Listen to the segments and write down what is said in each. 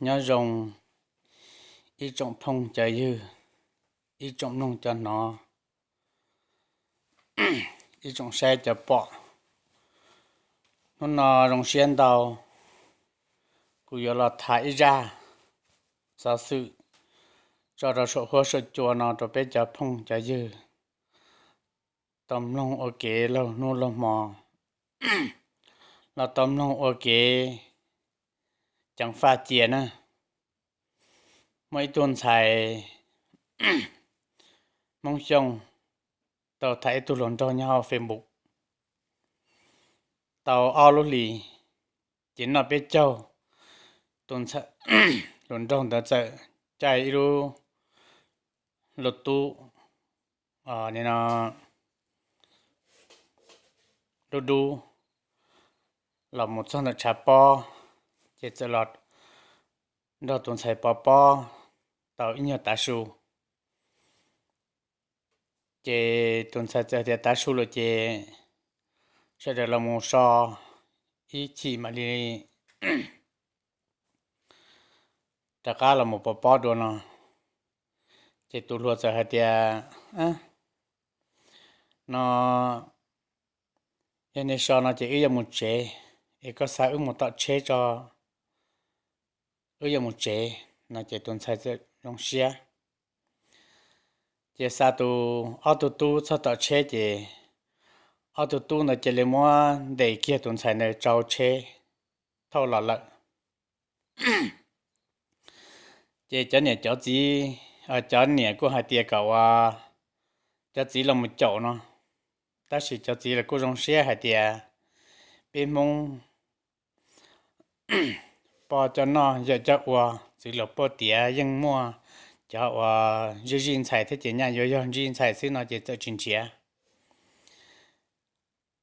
Nyob zoo ib tsoom phooj cov ywg, ib tsoom mloog cov hnov, ib tsoom saib cov pom. Hnub no zoo siab ntau, kuv yuav los tham ib zaj xov xwm tso rau saum huab saum cua no rau peb cov phooj cov ywg tau mloog ua kev laug hnub laug hmo, los tau mloog ua kev ceev faj cia na. Muaj ib tug ntxhais Hmoob Xyooj tau tham ib tug hluas nraug nyob hauv Facebook tau ob lub hlis, ces noj peb caug, tus ntxhais hluas nraug ntawd txawm caij ib lub lus tub, no, dub dub los mus txog ntawm tshav pob, ces txawm los nrog tus ntxhais pov pob tau ib nyuag tav su. Ces tus ntxhais txawm tias tav su lawm ces sawv daws los mus so ib chim mam li rov qab los mus pov pob dua no. Ces tus hluas txawm hais tias, no, yog nej so no ces wb yuav mus tsev, es koj xa wb mus tom tsheb tso, wb yuav mus tsev no. Ces tus ntxhais txawm zoo siab, ces xa tus, ob tug tub txog tom tsheb ces ob tug tub ntawd cia li muab ntes kiag tus ntxhais ntawd rau tsheb thauj los lawm. Ces cov niam cov txiv, cov niam kuj hais tias kom ua cov txiv los mus caum no, tab sis cov txiv los kuj zoo siab hais tias peb Hmoob poj coj noj yawm coj ua, txwv laus poj tiav yeej muaj, cov uas zij zij ntxhais thiab ces nyaj yuav yog zij ntxhais xwb no ces txawm tsis nrhiav.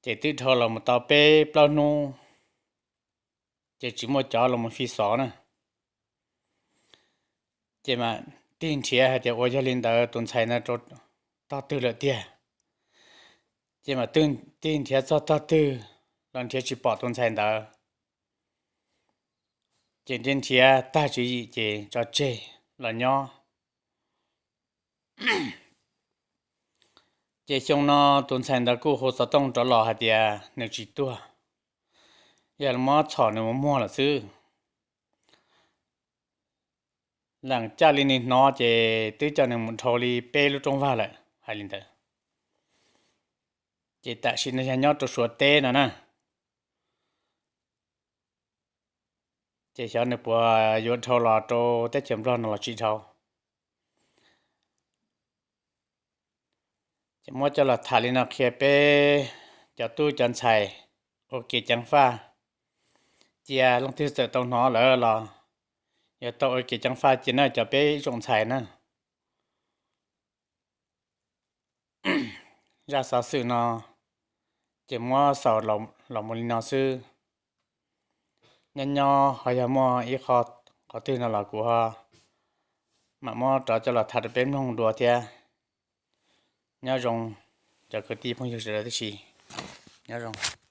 Ces twb dhau los mus tau peb plaub hnub, ces tsis muaj cov los mus fi xov na. Ces mam tig nrhiav hais tias ua yog li ntawd tus ntxhais ntawd rau tog twg lawm tiag. Ces mam tig nrhiav txog tog twg los nrhiav tsis pom tus ntxhais ntawd. Ces nrhiav nrhiav tag tswv yim ces tso tseg los nyob. Ces xyoo no tus ntxhais ntawd kuj hu xov tooj rov los hais tias nws tsis tuag, yog muab txhom nws mus muag lawm xwb. Leem caj li nws hnov ces twb coj nws mus dhau li peb lub rooj vag lawm hais li ntawd. Ces tam sim no yog nyob rau Suav teb no na, ces xyov nws puas yuav dhau los rau teb chaws Nplog no los tsis dhau. Ces muab coj los tham li no qhia peb cov tub cov ntxhais ua kev ceev faj cia. Leej twg txawm tau hnov lawm los yuav tau ua kev ceev faj cia na cov peb ib tsoom ntxhais na. Zaj xov xwm no ces muab xaus los mus li no xwb. Nyob nyob ho yog muaj ib qho qhov twg no los kuv ho mam muab rov coj los tham rau peb mloog dua thiab. Nyob zoo cov kwv tij phooj ywg sawv daws tib si, nyob zoo.